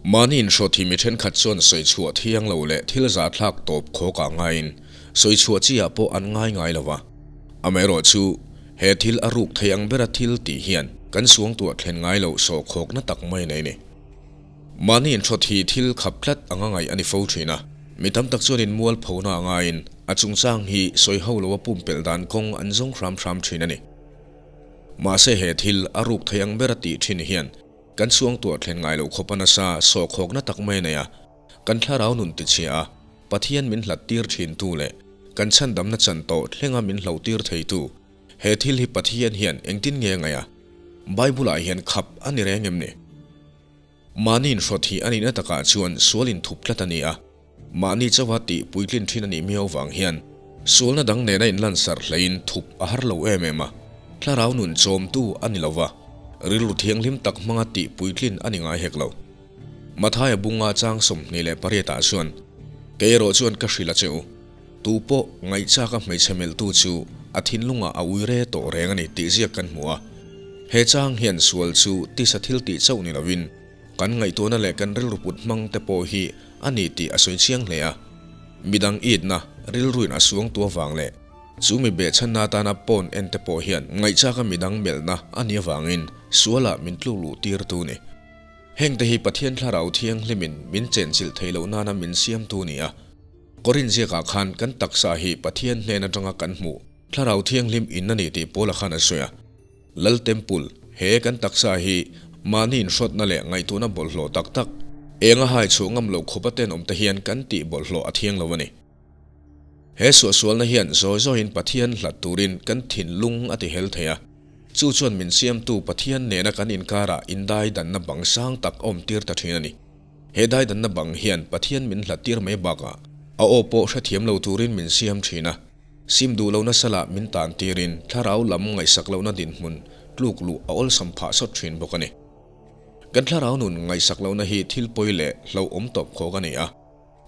Mahni inhrawt hi mi thenkhat chuan sawi chhuah thiang lo leh thil zahthlak tawp khawk ah ngaiin sawi chhuah chi ah pawh an ngai ngai lo va. Amaherawhchu, he thil a ruk thei ang bera thil tih hian kan suangtuah thlen ngai loh sawhkhawkna tak mai nei ni. Mahni inhrawt hi thil khap tlat anga ngaih a ni fo thin a, mi tam tak chuan inmualphona a ngaiin a chungchang hi sawi ho loa pumpelh dan kawng an zawng hram hram thin a ni. Mahse he thil a ruk thei ang bera tih thin hian kan suangtuah thlen ngai loh khawpa nasa sawhkhawkna tak mai a nei a, kan thlarau nun tichhia a, Pathian min hlat tir thin tu leh kan chhandamna chan tawh thlenga min hlo tir thei tu he thil hi Pathian hian engtin nge a ngaih a? Bible ah hian khap a ni reng em ni? Mahni inhrawt hi a nihna takah chuan sual inthup tlat a ni a, mahni chauha tih puitlin thin a nih miau vang hian sualna dang nena inlansarh hleiin thup a har lo em em a, thlarau nun chawmtu a ni lova, rilru thianghlim tak hmanga tih puitlin a ni ngai hek lo. Mathaia bunga chang 28 ah chuan, Kei erawh chuan ka hrilh a che u, tu pawh ngaihchaka hmeichhe melhtu chu a thinlungah a ui re tawh reng a ni tih ziak kan hmu a. He chang hian sual chu tisa thil tih chauh ni lovin kan ngaihtuahna leh kan rilru put hmang te pawh hi a ni tih a sawi chiang hle a. Midang itna rilruin a suang tu avang leh chu mi behchhanna atana pawn en te pawh hian ngaihchaka midang melhna a nih avangin sualah min tluk luh tir tu ni. Hengte hi Pathian Thlarau Thianghlimin min chenchilh theih loh nana min siamtu ni a. Korin ziakah khan kan taksa hi Pathian hnen atanga kan hmuh Thlarau Thianghlim in a ni tih Paula khan a sawi a. Lal Temple, he kan taksa hi mahni inhrawtna leh ngaihtuahna bawlhhlawh tak tak, enga hai chhuah ngam loh khawpa tenawmte hian kan tih bawlhhlawh a thiang lo a ni. He suahsualna hian zawi zawiin Pathian hlat turin kan thinlung a ti hel thei a, chu chuan min siamtu Pathian nena kan inkarah indaidanna bang sang tak a awmtir ta thin a ni. He daidanna bang hian Pathian min hlattir mai bakah a aw pawh hrethiam lo turin min siam thin a, sim duh lohna salah min tantirin thlarau lam ngaihsak lohna dinhmun tluk luh a awlsam phah sawt thin bawk a ni. Kan thlarau nun ngaihsak lohna hi thil pawi leh hlauhawm tawp khawk a ni a.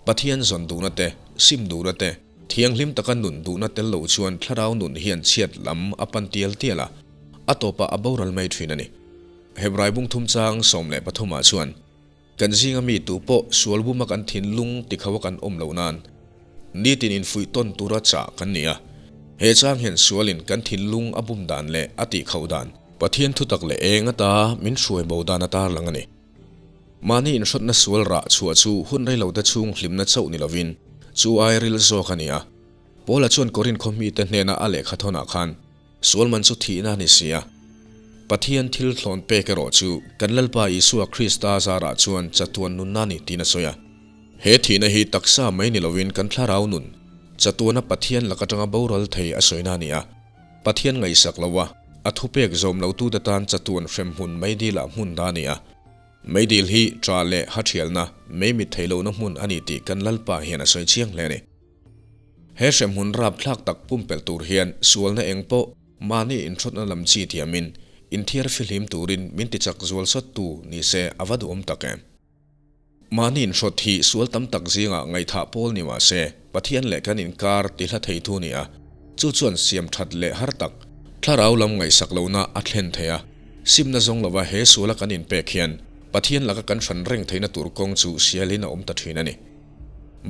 Pathian zawn duhna te, sim duhna te, thianghlim taka nun duhna tel loh chuan thlarau nun hian chhiat lam a pan tial tial a, a tawpah a boral mai thin a ni. Hebrai bung thum chang 13 ah chuan, Kan zinga mi tu pawh sual buma kan thinlung tikho a kan awm loh nan, nitin infuih tawn tura chah kan ni a. He chang hian sualin kan thinlung a bum dan leh a tihkhauh dan, Pathian thutak leh eng ata min hruai bo dan a tarlang a ni. Mahni inhrawtna sual rah chhuah chu hun reilote chhung hlimna chauh ni lovin chu ai ril zawk a ni a. Paula chuan Korinth khaw mite hnena a lehkha thawnah khan, Sual man chu thihna a ni si a. Pathian thil thlawn pek erawh chu kan Lalpa Isua Krista zarah chuan chatuan nunna a ni tiin a sawi a. He thihna hi taksa mai ni lovin kan thlarau nun, chatuana Pathian lak atanga boral thei a sawina a ni a. Pathian ngaihsak lo a, a thupek zawm lotute tan chatuan hremhmun meidilah hmun dah a ni a. Meidil hi ṭah leh ha ṭhialna, mei mit theih lohna hmun a ni tih kan Lalpa hian a sawi chiang hle a ni. He hremhmun rapthlak tak pumpelh tur hian sualna eng pawh mahni inhrawtna lam chi thiamin inthiar fihlim turin min tichak zual sawttu ni se a va duhawm tak em? Mahni inhrawt hi sual tam tak zingah ngaihthah pawl ni mah se, Pathian leh kan inkar ti hla thei thu ni a, chu chuan siam that leh har tak, thlarau lam ngaihsak lohna a thlen thei a. Simna zawng lova he suala kan inpek hian Pathian laka kan hran reng theihna tur kawng chu sialin a awm ta thin a ni.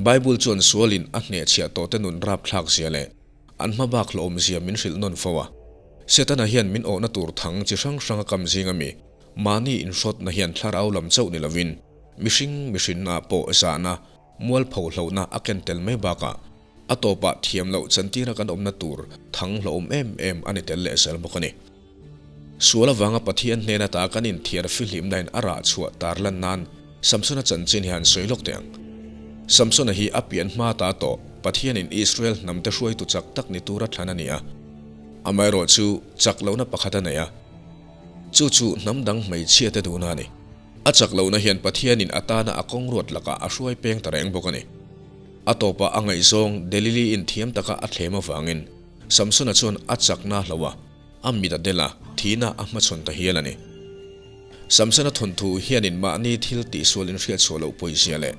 Bible chuan sualin a hnehchhiah tawhte nun rapthlak zia leh an hma bak hlawhawmzia min hrilh nawn fo a. Setana hian min awhna tur thang chi hrang hrang a kam zing ami mahni inhrawtna hian thlarau lam chauh ni lovin mihring mihrinna pawh zahna, mualpho hlauhna a ken tel mai bakah a tawpah thiam loh chantira kan awmna tur thang hlauhawm em em a ni tel leh zel bawk a ni. Sual avanga Pathian hnen ata kan inthiar fihlimnain a rah chhuah tar lan nan Samsona chanchin hi han sawi lawk teh ang. Samsona hi a pian hma ta tawh Pathianin Israel hnamte hruaitu chak tak ni tura thlan a ni a. Amaherawhchu chak lohna pakhat a nei a. Chu chu hnam dang hmeichhiate duhna a ni. A chak lohna hian Pathianin a tana a kawng ruat lakah a hruai peng ta reng bawk a ni. A tawpah a ngaihzawng Delili-in thiam taka a thlem avangin Samsona chuan a chakna hlo a, a mit a del a, thihna a hmachhawn ta hial a ni. Samsona thawnthu hianin mahni thil tihsual inhriatchhuah loh pawizia leh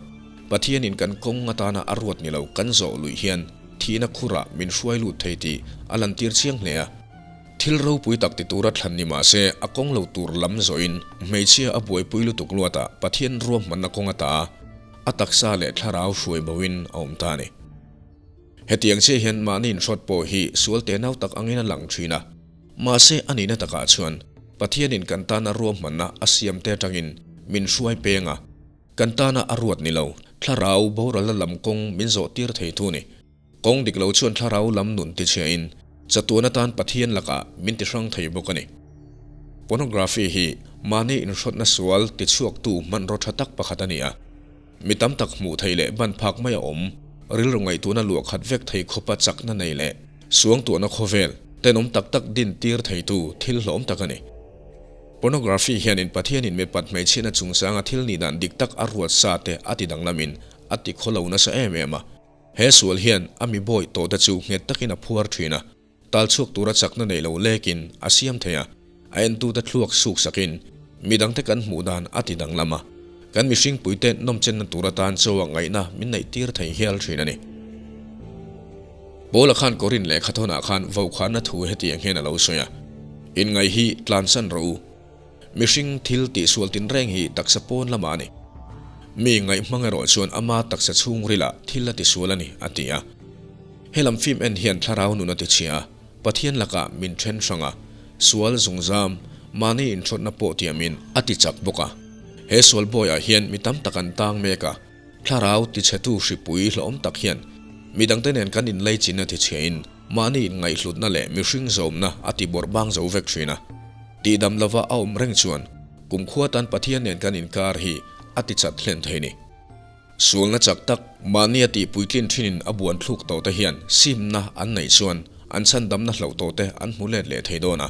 Pathianin kan kawng atana a ruat ni lo kan zawh luih hian thihna khurah min hruai lut thei tih a lantir chiang hle a. Thil ropui tak ti tura thlan ni mah se, a kawng lo tur lam zawhin hmeichhia a buaipui lutuk luatah Pathian ruahmanna kawng ata a taksa leh thlarau hruai boin a awm ta a ni. Hetiang chiah hian mahni inhrawt pawh hi sual tenau tak angin a lang thin a. Mahse a nihna takah chuan Pathianin kan tana ruahmanna a siamte atangin min hruai peng a, kan tana a ruat ni lo, thlarau boralna lam kawng min zawh tir thei thu ni. Kawng dik lo chuan thlarau lam nun tichhiain chatuan atan Pathian lakah min ti hrang thei bawk a ni. Pornography hi mahni inhrawtna sual tichhuaktu hmanraw tha tak pakhat a ni a. Mi tam tak hmuh theih leh ban phak mai a awm, rilru ngaihtuahna luah khat vek thei khawpa chakna nei leh suangtuahna khawvel tenawm tak tak din tir theitu thil hlawm tak a ni. Pornography hianin Pathianin mipat hmeichhiatna chungchanga thil nih dan dik tak a ruat sa te a ti danglamin a ti khawlo nasa em em a. He sual hian a mi bawi tawhte chu nghet takin a phuar thin a. Tal chhuak tura chakna nei lo lekin a siam thei a, a entute thluak suk sakin midangte kan hmuh dan a ti danglam a, kan mihring puite nawmchenna tur atan chaw a ngaihna min neih tir thei hial thin a ni. Paula khan Korin lehkhathawnah khan vaukhana thu hetiang hian a lo sawi a, Inngaih hi tlansan rawh u. Mihring thil tihsual tinreng hi taksa pawn lamah a ni. Mi ngaihhmang erawh chuan ama taksa chhungrilah thil a tisual a ni, a ti a. Helam film en hian thlarau nun a ti chhia a, Pathian lakah min then hrang a, sual zungzam, mahni inhrawtna pawh tiamin a ti chak bawk a. He sual bawiah hian mi tam tak an tang mek a, thlarau tichhetu hripui hlawhawm tak hian midangte nen kan inleichin a ti chhiain mahni inngaihhlutna leh mihring zawmna a ti bawrh bang zo vek thin a. Tihdam lova a awm reng chuan kumkhua tan Pathian nen kan inkar hi a ti chat hlen thei ni. Sualna chak tak, mahnia tih puitlin thinin a buan thluk tawh te hian simna an neih chuan an chhandamna hloh tawh te an hmu let leh thei dawn a.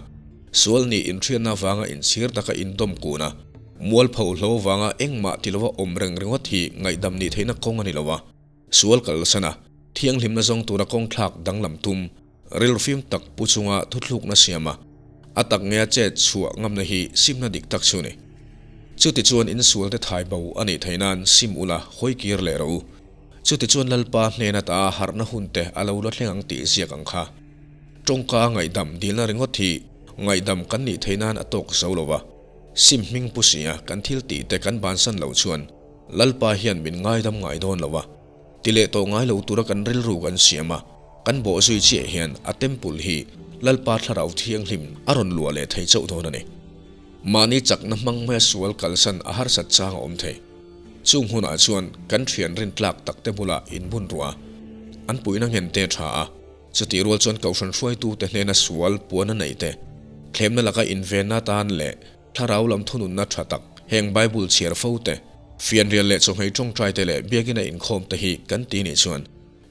Sual nih inhriatna avanga inchhir taka indawm kun a, mualpho hlo vanga engmah ti lova awm reng ringawt hi ngaihdam nih theihna kawng a ni lo a. Sual kalsan a, thianghlimna zawng tura kawng thlak danglam tum, rilrufim tak pu chunga thuthlukna siam a, a tak ngeia chet chhuah ngamna hi simna dik tak chu a ni. Chutichuan insualte thai bo a nih theih nan sim ula hawi kir leh rawh u. Chutichuan Lalpa hnena ta harhna hunte a lo la thleng ang tih ziak ang kha. Tawngka ngaihdam dilna ringawt hi ngaihdam kan nih theih nan a tawk zo lo va, sim hming pu sia kan thil tihte kan bansan loh chuan Lalpa hian min ngaidam ngai dawn lo va. Ti leh tawh ngai lo tura kan rilru kan siam a, kan bawh zui chiah hian a temple hi Lalpa Thlarau Thianghlim a rawn luah leh thei chauh dawn a ni. Mahni chakna hmang hmaia sual kalsan a harsat chang a awm thei. Chung hunah chuan kan thian rintlak takte bulah inbun ruah a, an puihna ngente a tha a, chutih rual chuan Kohhran hruaitute hnena sual puan a neih te, thlemna laka invenna atan leh Thlarau lam thununna tha tak, heng Bible chhiar fo te, fianrial leh chawhmei tawngtai te leh biakina inkhawm te hi kan ti nih chuan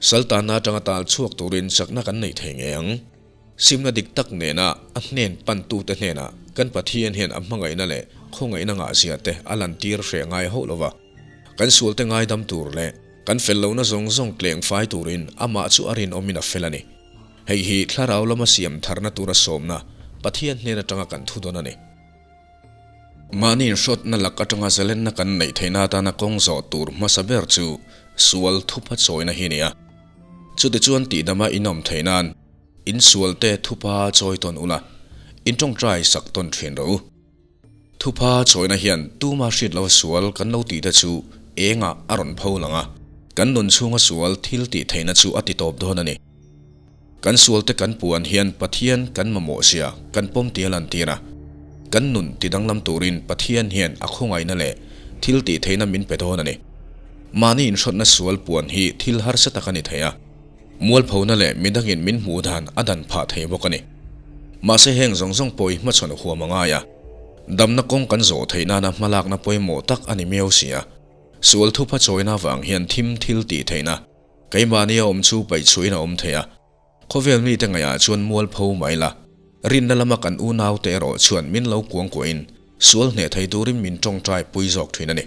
Saltanna atanga tal chhuak turin chakna kan nei thei ngei ang. Simna dik tak nena a hnen pantute hnenah kan Pathian hian a hmangaihna leh khawngaihna ngahzia te a lantir hreh ngai hauh lova, kan sualte ngaidam tur leh kan fel lohna zawng zawng tleng fai turin amah chu a rinawmin a fel a ni. Hei hi thlarau lama siam tharna tura sawmna Pathian hnen atanga kan thu dawn a ni. Mahni inhrawtna lak atanga zalenna kan neih theihna atana kawng zawh tur hmasa ber chu sual thupa chawina hi a ni a. Chutichuan tihdama inawm theih nan insualte thupa chawi tawn ula, intawngtai sak tawn thin rawh u. Thupha chawina hian tuma hriat lo sual kan lo tih te chu engah a rawn pho lang a, kan nun chhunga sual thil tih theihna chu a ti tawp dawn a ni. Kan sualte kan puan hian Pathian kan mamawh zia kan pawm tih a lantir a, kan nun ti danglam turin Pathian hian a khawngaihna leh thil tih theihna min pe dawn a ni. Mahni inhrawtna sual puan hi thil harsa tak a ni thei a. Mualphona leh midangin min hmuh dan a dan phah thei bawk a ni. Mahse heng zawng zawng pawh i hmachhawn huam a ngai a, damna kawng kan zawh theih nana hmalakna pawimawh tak a ni miau si a. Sual thupha chawina vang hian thim thil tih theihna, keimahni a awm chu paihchhuahin a awm thei a. Khawvel mite ngaihah chuan mualpho mai la, rinna lama kan unaute erawh chuan min lo kuangkuahin Sual hneh thei turin min tawngtai pui zawk thin a ni.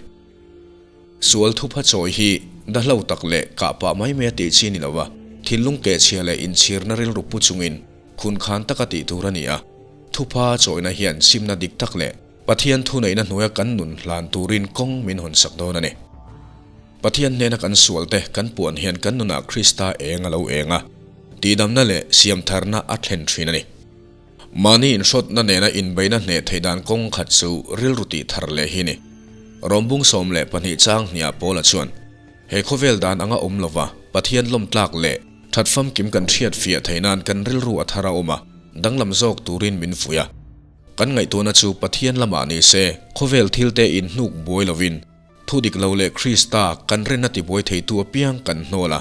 Sual thupha chawi hi dahlo tak leh kah pah mai mai a tih chi ni lo a, thinlung kehchhia leh inchhirna rilru pu chungin khunkhan taka tih tur a ni a. Thupha chawina hian simna dik tak leh Pathian thuneihna hnuaia kan nun hlan turin kawng min hawnsak dawn a ni. Pathian hnena kan sualte kan puan hian kan nunah Krista eng a lo eng a, tihdamna leh siamtharna a thlen thin a ni. Mahni inhrawtna nena inbeihna hneh theih dan kawng khat chu rilru tih thar leh hi ni. Rawmbung 12 chang hniah Paula chuan, He khawvel dan anga awm lova Pathian lawmtlak leh that famkim kan hriat fiah theih nan kan rilru a thar a awm a, danglam zawk turin min fuih a. Kan ngaihtuahna chu Pathian lamah ni se, khawvel thilte inhnuk buai lovin, Thu dik lo leh Krista kan rinna tibuai theitu apiang kan hnawl a,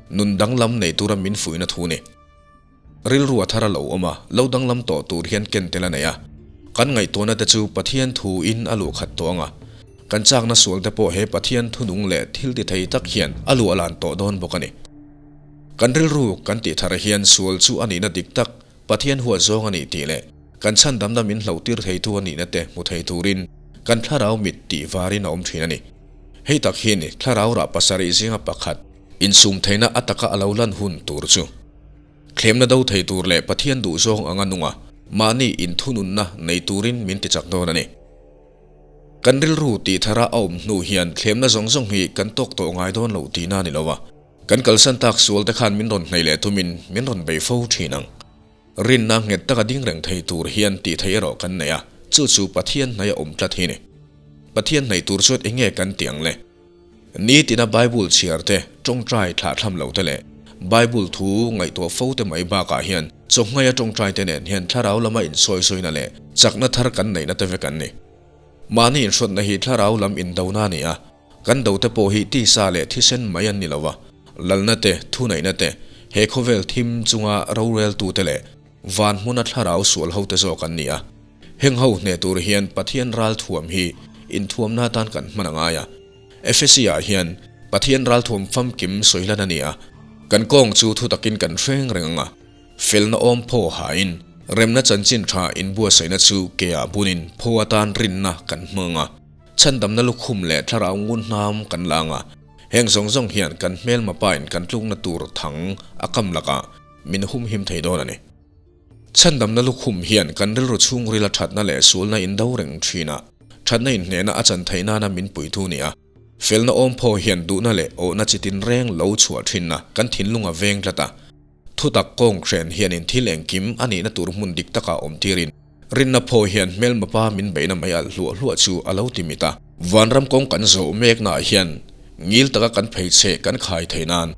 nun danglam nei tura min fuihna thu ni. Rilru a thar a lo awm a, lo danglam tawh tur hian ken tel a nei a. Kan ngaihtuahna te chu Pathian thu in a luh khat tawh ang a, kan chakna sual te pawh he Pathian thunung leh thil ti thei tak hian a luh a lan tawh dawn bawk a ni. Kan rilru kan tih thar hian sual chu a nihna dik tak Pathian huat zawng a nih tih leh kan chhandamna min hlauhtir theitu a nihna te hmu thei turin kan thlarau mit tih varin a awm thin a ni. Hei tak hi ni thlarau rah pasarih zinga pakhat insum theihna a taka a lo lan hun tur chu. Thlemna do thei tur leh Pathian duh zawng anga nunga mahni inthununna nei turin min tichak dawn a ni. Kan rilru tih thara a awm hnu hian thlemna zawng zawng hi kan tawk tawh ngai dawn lo tihna a ni lo a. Kan kalsan tak sual te khan min rawn hnaih leh tumin min rawn bei fo thin ang. Rinna nghet taka ding reng thei tur hian tih theih erawh kan nei a, chu chu Pathian hnaih a awm tlat hi ni. Pathian hnaih tur chuan eng nge kan tih ang le? Nitina Bible chhiar te, tawngtai thlahthlam lo te leh Bible thu ngaihtuah fo te mai bakah hian chawhngaiha tawngtai te nen hian thlarau lama insawisawina leh chakna thar kan neihna te vek an ni. Mahni inhrawtna hi thlarau lam indona a ni a, Kan dote pawh hi tisa leh thisen mai an ni lo a, lalna te, thuneihna te, he khawvel thim chunga roreltute leh van hmuna thlarau sual hote zawk an ni a. Heng ho hneh tur hian Pathian ralthuam hi inthuamna atan kan hman a ngai a. Efesi-ah hian Pathian ralthuam famkim sawilan a ni a, kan kawng chu thutakin kan hreng reng ang a, felna awm phaw hain remna chanchin tha inbuatsaihna chu keah bunin phaw atan rinna kan hmang a. Chhandamna lukhum leh thlarau ngun hnam kan la ang a, heng zawng zawng hian kan hmelma pain kan tlukna tur thang a kam lakah min humhim thei dawn a ni. Chhandamna lukhum hian kan rilru chhungrila thatna leh sualna in do reng thin a, thatna inhnehna a chan theih nana min puitu ni a, felna awmphaw hian duhna leh awhna chi tinreng lo chhuah thinna kan thinlung a veng tlat a, thutak kawng hren hianin thil engkim a nihna tur hmun dik takah awm tirin, Rinna phaw hian hmelma pa min beihna mai alh hluah hluah chu a lo ti mit a. Vanram kawng kan zawh meknaah hian ngil taka kan pheichhe kan khai thei nan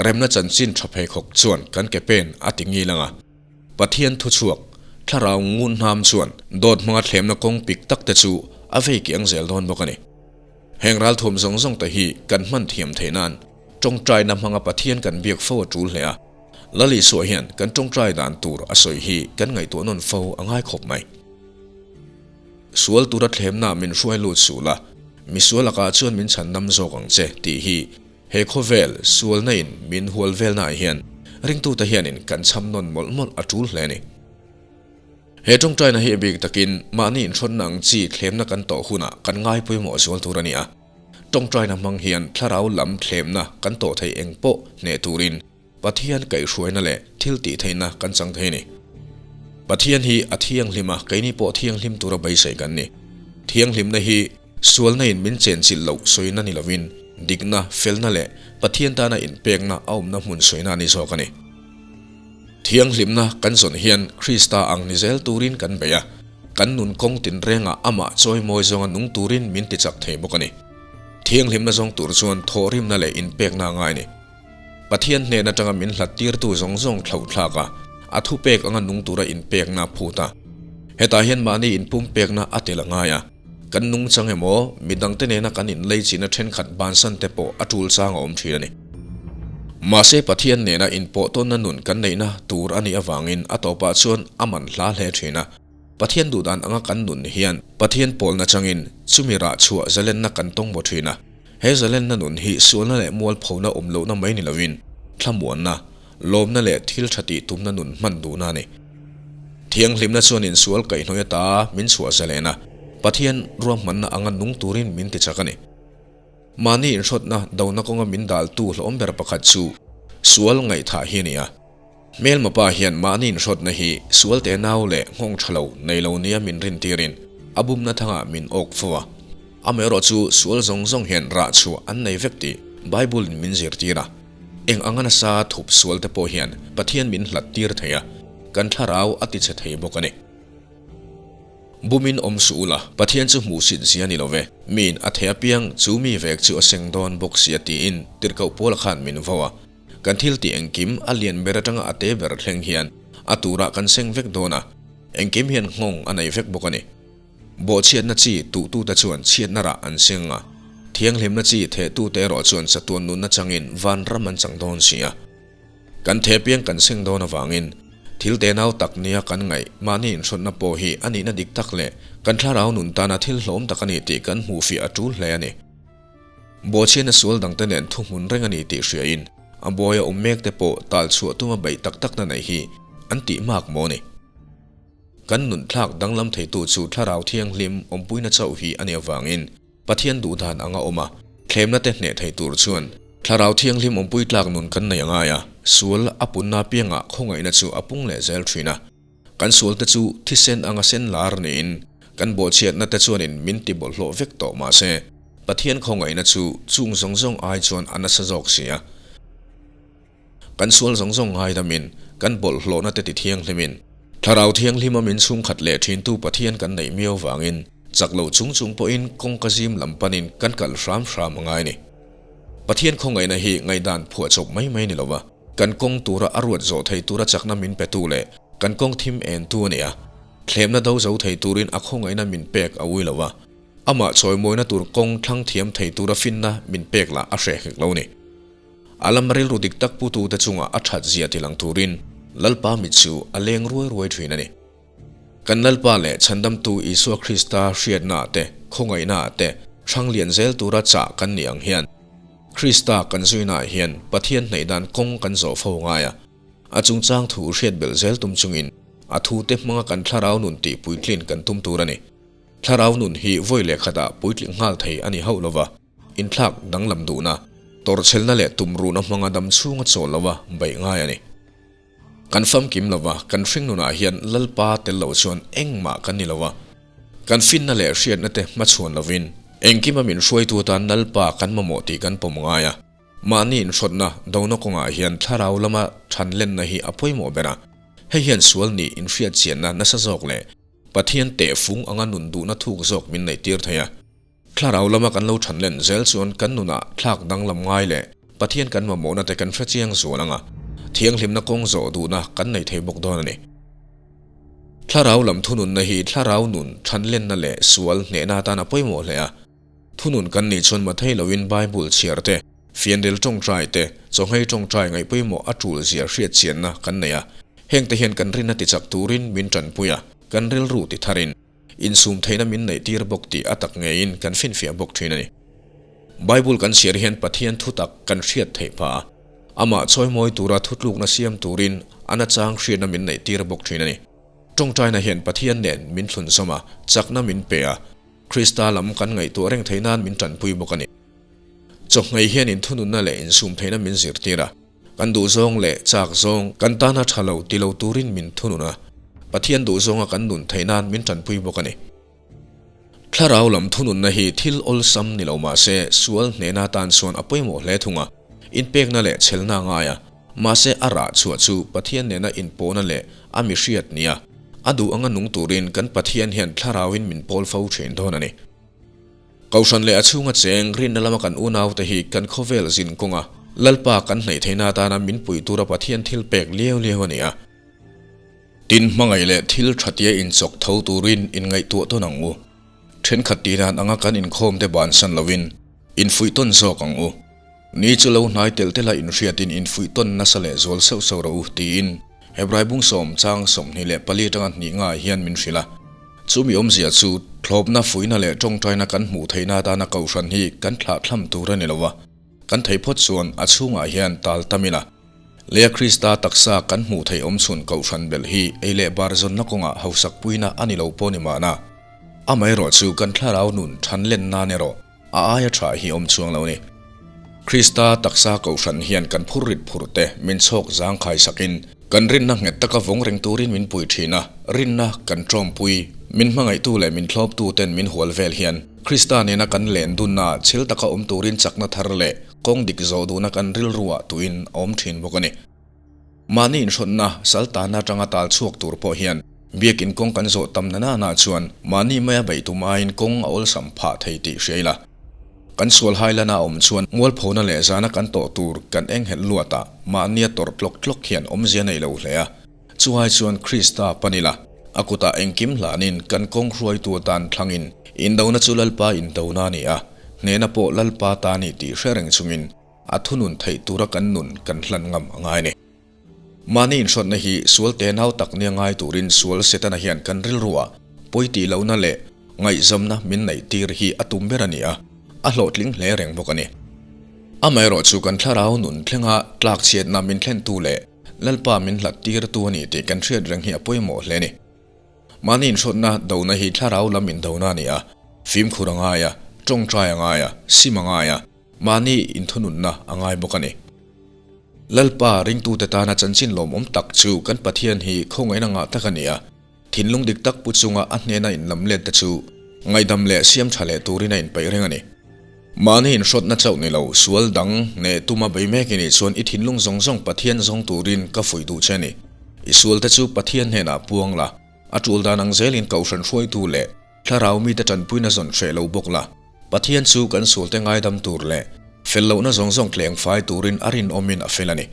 remna chanchin tha pheikhawk chuan kan ke pen a ti ngil ang a. Pathian thuchhuak, thlarau ngun hnam chuan dawt hmanga thlemna kawng pik tak te chu a vei kiang zel dawn bawk a ni. Heng ralthuam zawng zawng te hi kan hman thiam theih nan tawngtaina hmanga Pathian kan biak fo a tul hle a. Lal Isua hian kan tawngtai dan tur a sawi hi kan ngaihtuah nawn fo a ngai khawp mai. Sual tura thlemna min hruai lut suh la, misual lakah chuan min chhan dam zawk ang che tih hi he khawvel sualna in min hual velnaah hian ringtute hianin kan chham nawn mawlh mawlh a tul hle a ni. He tawngtaina hi a bik takin mahni inhrawnna ang chi thlemna kan tawh hunah kan ngai pawimawh zual tur a ni a. Tawngtaina hmang hian thlarau lam thlemna kan tawh theih eng pawh hneh turin Pathian kaihhruaina leh thil tih theihna kan chang thei a ni. Pathian hi a thianghlim a, keini pawh thianghlim tura beisei kan ni. Thianghlimna hi sualna in min chenchilh loh sawina ni lovin dikna, felna leh Pathian tana inpekna a awmna hmun sawina a ni zawk a ni. Thianghlimna kan zawn hian Krista ang ni zel turin kan bei a, kan nun kawng tinrengah amah chawimawi zawnga nung turin min tichak thei bawk a ni. Thianghlimna zawng tur chuan thawhrimna leh inpekna a ngai a ni. Pathian hnen atanga min hlat tirtu zawng zawng thlauhthlak a, a thupek anga nung tura inpekna a phut a. Hetah hian mahni inpumpekna a tel a ngai a, kan nungchang emaw, midangte nena kan inleichihna thenkhat bansan te pawh a tul chang a awm thin a ni. Mahse Pathian nena inpawhtawnna nun kan neihna tur a nih avangin a tawpah chuan a man hla hle thin a. Pathian duhdan anga kan nun hian Pathian pawlna changin chumi rah chhuah zalenna kan tawng maw thin a. He zalenna nun hi sualna leh mualphona awm lohna mai ni lovin thlamuanna, lawmna leh thil tha tih tumna nun hman duhna a ni. Thianghlimna chuan insual kaihhnawih ata min chhuah zalen a, Pathian ruahmanna anga nung turin min tichak a ni. Mahni inhrawtna dona kawnga min daltu hlawm ber pakhat chu sual ngaihthah hi a ni a. Hmelma pa hian mahni inhrawtna hi sual te nau leh nghawng tha lo nei lo nia min rintirin a bumna thangah min awk fo a. Amaherawh chu sual zawng zawng hian rah chhuah an nei vek tih Bible in min zirtir a. Eng anga nasa thup sual te pawh hian Pathian min hlat tir thei a. kan thlarau a tichhe thei bawk a ni. Bumin awm suh ula, Pathian chu hmuhsit zia ni lo ve, miin a thei apiang chu mi vek chu a seng dawn bawk sia tiin tirhkoh Paula khan min vo a. Kan thil tih engkim a lian ber atanga a te ber thleng hian a turah kan seng vek dawn a, engkim hian nghawng a nei vek bawk a ni. Bawhchhiatna chi tuhtute chuan chhiatna rah an seng a, thianghlimna chi thehtute erawh chuan chatuan nunna changin vanram an chang dawn si a. Kan the piang kan seng dawn avangin thil tenau tak nia kan ngaih mahni inhrawtna pawh hi a nihna dik tak leh kan thlarau nun tana thil hlawm tak a ni tih kan hmuhfiah a tul hle a ni. Bawhchhiatna sual dangte nen thuhmun reng a ni tih hriain a buaia awm mekte pawh tal chhuah tuma beih tak takna neih hi an tih mak maw ni? Kan nun thlak danglam theitu chu Thlarau Thianghlim awmpuina chauh hi a nih avangin Pathian duhdan anga awm a, thlemna te hneh thei tur chuan Thlarau Thianghlim awmpui tlak nun kan nei a ngai a, sual a punna apiangah khawngaihna chu a pung leh zel thin a. Kan sual te chu thisen anga sen lar niin kan bawhchhiatna te chuanin min ti bawlhhlawh vek tawh mahse Pathian khawngaihna chu chung zawng zawng ai chuan a nasa zawk si a. Kan sual zawng zawng ngaidamin, kan bawlhhlawhna te ti thianghlimin, Thlarau Thianghlima min chhungkhat leh thintu Pathian kan neih miau vangin, chak lo chung chung pawhin kawngka zim lam panin kan kal hram hram a ngai a ni. Pathian khawngaihna hi ngaihdan phuahchawp mai mai ni lova, kan kawng tura a ruat zawh thei tura chakna min petu leh kan kawng thim entu a ni a. Thlemna do zo thei turin a khawngaihna min pek a ui lova, amah chawimawina tur kawng thlang thiam thei tura finna min pek lah a hreh hek lo a ni. A lam rilru dik tak putute chungah a that zia ti lang turin Lalpa mit chu a leng ruai ruai thin a ni. Kan Lalpa leh Chhandamtu Isua Krista hriatnaah te, khawngaihnaah te hrang lian zel tura chah kan nih ang hian, Krista kan zuinaah hian Pathian hnaih dan kawng kan zawh fo ngai a. A chungchang thu hriat belh zel tum chungin a thute hmanga kan thlarau nun tih puitlin kan tum tur a ni. Thlarau nun hi vawi leh khatah puitling nghal thei a ni hauh lova. Inthlak danglam duhna, tawrhchhelna leh tumruhna hmanga dam chhunga chawl lova beih ngai a ni. Kan famkim lova, kan hring nunah hian Lalpa tel loh chuan engmah kan ni lova, kan finna leh hriatna te hmachhuan lovin engkima min hruaitu atan Lalpa kan mamawh tih kan pawm ngai a. Mahni inhrawtna dona kawngah hian thlarau lama thanlenna hi a pawimawh ber a, hei hian sual nih inhriatchianna nasa zawk leh Pathian tehfung anga nun duhna thuk zawk min neihtir thei a. Thlarau lama kan lo than len zel chuan kan nunah thlak danglam ngai leh Pathian kan mamawhna te kan hrechiang zual ang a, thianghlimna kawng zawh duhna kan nei thei bawk dawn a ni. Thlarau lam thununna hi thlarau nun than lenna leh sual hnehna atan a pawimawh hle a. Thunun kan nih chuan mathei loin Bible chhiar te, fianril tawngtai te, chawhmei tawngtai ngaih pawimawh a tul zia hriatchianna kan nei a. Hengte hian kan rinna tichak turin min tanpui a, kan rilru titharin. Insum theihna min neih tir bawk tih a tak ngeiin kan finfiah bawk thin a ni. Bible kan chhiar hian Pathian thutak kan hriat theih phah a, amah chawimawi tura thutlukna siam turin a nachang hriatna min neih tir bawk thin a ni. Tawngtaina hian Pathian nen min thlunzawm a, chakna min pe a, Krista lam kan ngaihtuah reng theih nan min tanpui bawk a ni. Chawhmei hian inthununna leh insum theihna min zirtir a. Kan duhzawng leh chak zawng kan tana tha lo ti lo turin min thunun a, Pathian duhzawnga kan nun theih nan min tanpui bawk a ni. Thlarau lam thununna hi thil awlsam ni lo mah se sual hnehna tan chuan a pawimawh hle thung a, inpekna leh chhelna a ngai a, mahse a rah chhuah chu Pathian nena inpawhna leh a mi hriat nia a duh anga nung turin kan Pathian hian thlarauin min pawl fo thin dawn a ni. Kohhran leh a chhunga cheng rinna lama kan unaute hi kan khawvel zin kawnga Lalpa kan hnaih theihna atana min pui tura Pathian thil pek liau liau a ni a. Tin, hmangaih leh thil thatia inchawk tho turin inngaihtuah tawn ang u. Thenkhat tih dan anga kan inkhawmte bansan lovin infuih tawn zawk ang u. Ni chu lo hnai telh telh a inhriatin infuih tawn nasa leh zual sauh sauh rawh u, tiin Hebrai bung sawm chang 24 atanga hnih ngah hian min hrilh a. Chumi awmzia chu thlawpna, fuihna leh tawngtaina kan hmuh theihna atana kohhran hi kan thlahthlam tur a ni lo a, kan thei phawt chuan a chhungah hian tal tam ila. Leia Krista taksa kan hmuh theih awmchhun kohhran belh hi ei leh bar zawnna kawngah hausakpuina a ni lo pawh ni mahna, amaherawhchu kan thlarau nun than len nan erawh, A aia tha hi awm chuang lo ni. Krista taksa kohhran hian kan phur rit phur te min chhawk zangkhai sakin kan rinna nghet taka vawng reng turin min pui thin a, rinna kan tawmpui, min hmangaihtu leh min thlawptu ten min hual vel hian Krista nena kan len dunna chhel taka awm turin chakna thar leh kawng dik zawh duhna kan rilruah tuin a awm thin bawk a ni. Mahni inhrawtna sal tana atanga tal chhuak tur pawh hian biakin kawng kan zawh tam na nana chuan mahni maia beih tum aiin kawng a awlsam phah thei tih hria ila. Kan sual hai lana a awm chuan mualphona leh zana kan tawh tur kan enghelh luatah mahnia tawrh tlawk tlawk hian awmzia nei lo hle a. Chuai chuan Krista pan ila, a kutah engkim hlanin kan kawng hruaitu atan thlangin indona chu Lalpa indona a ni a, hnehna pawh Lalpa ta a ni tih hre reng chungin a thunun theih tura kan nun kan hlan ngam a ngai a ni. Mahni inhrawtna hi sual tenau tak nia ngai turin sual Setana hian kan rilruah pawi tih lohna leh ngaihzamna min neih tir hi a tum ber a ni a, a hlawhtling hle reng bawk a ni. Amaherawhchu kan thlarau nun thlenga tlakchhiatna min thlentu leh Lalpa min hlat tirtu a ni tih kan hriat reng hi a pawimawh hle a ni. Mahni inhrawtna dona hi thlarau lam indona a ni a, fimkhur a ngai a, tawngtai a ngai a, sim a ngai a, mahni inthununna a ngai bawk a ni. Lalpa ringtute tana chanchin lawmawm tak chu kan Pathian hi khawngaihna ngah tak a ni a, thinlung dik tak pu chunga a hnena inlam let te chu ngaihdam leh siam tha leh turin a inpeih reng a ni. Mahni inhrawtna chauh ni lo, sual dang neh tuma bei mek i nih chuan i thinlung zawng zawng Pathian zawng turin ka fuih duh che a ni. I sualte chu Pathian hnenah puang la, a tul dan ang zelin kohhran hruaitu leh thlarau mite tanpuina zawn hreh lo bawk la. Pathian chu kan sualte ngaidam tur leh fel lohna zawng zawng tleng fai turin a rinawmin a fel a ni.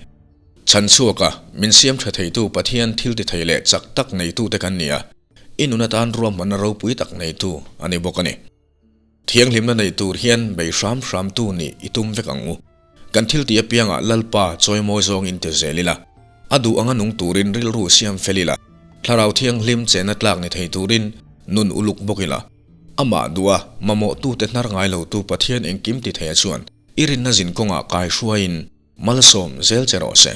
Chhan chhuaka min siam tha theitu Pathian thil ti thei leh chak tak neitute kan ni a, i nun atan ruahmanna ropui tak neitu a ni bawk a ni. Thianghlimna nei tur hian bei hram hramtu nih i tum vek ang u. Kan thil tih apiangah Lalpa chawimawi zawng in ti zel ila, a duh anga nung turin rilru siam fel ila, Thlarau Thianghlim chenna tlak ni thei turin nun uluk bawk ila, amah duha mamawhtute hnar ngai lotu Pathian engkim ti theia chuan i rinna zin kawngah kai hruaiin malsawm zel che rawh se.